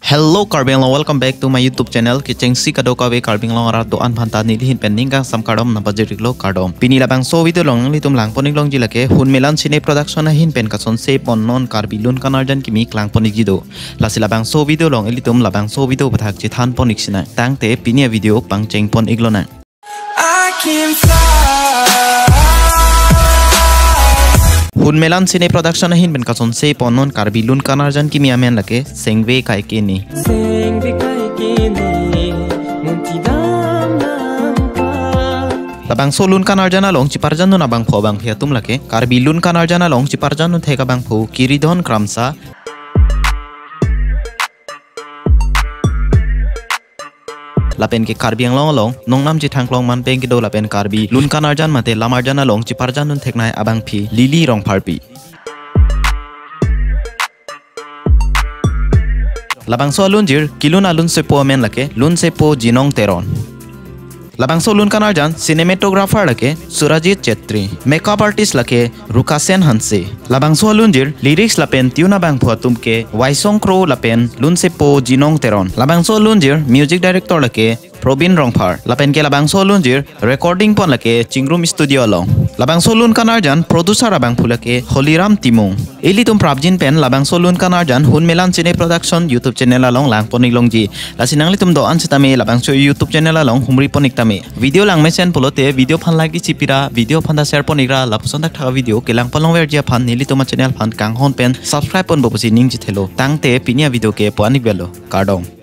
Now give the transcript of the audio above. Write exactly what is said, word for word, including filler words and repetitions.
Hello Karbi Anglong, welcome back to my YouTube channel. Kechengsi kadokave Karbi Anglong arat do-an aphanta neli ahin pen ning kangsam kardom nangpajir-iklo, kardom. Pini labangso video along nanglitum langpon-ik longji lake Hunmelan Cine Production ahin pen kasonse ponnon Karbi Lun Kanarjan kimi klangpon-ikji do. Lasi labangso video along ilitum labangso video aputhak chethanpon-ik sinang. Tangte pini avideo pangchengpon-ik lonang. I can fly. Hunmelan Cine Production ahin pen kasonse ponnon Karbi Lun Kanarjan kimi amen lake Sengve Kaikeni. Sengve Kaikeni, munti dam nangpa. Labangso Lun Kanarjan along cheparjandun abangphu abangphi atum lake Karbi Lun Kanarjan along cheparjandun thek abangphu Kiridon Kramsa, lapen ke Karbi Anglong along nongnam chethangklong man pen kedo lapen Karbi Lun Kanarjan mate Lamarjan along cheparjandun theknei abangphi Lily Rongpharpi. Labangso alunjir kelun alunsepo amen lake Lunsepo Jinong Teron. Labangso Lun Kanarjan cinematographer lake Surajit Chetri, makeup artist lake Rukasen Hanse. Labangso alunjir lyrics lapen tune abangphu atum ke Waisong Kro lapen Lunsepo Jinong Teron. Labangso alunjir music director lake Probin Rongphar. Lapen ke labangso alunjir recording pon lake Chingrum Studio along. Labangso Lun Kanarjan producer abangphu lake Holiram Timung. Ilitum prapjin pen labangso Lun Kanarjan Hunmelan Cine Production YouTube channel along langpon-ik longji. Lasi nanglitum do-an setame labangso YouTube channel along humripon-ik tame. Video langmesen pulote video aphan like isi pira, video aphan ta share pon-ikra, lapuson thakthak video kelangpon longverji aphan nelitum achannel aphan kanghon pen subscribe ponpo pusi ning chethelo. Tangte pini avideo ke puan-ik velo. Kardom.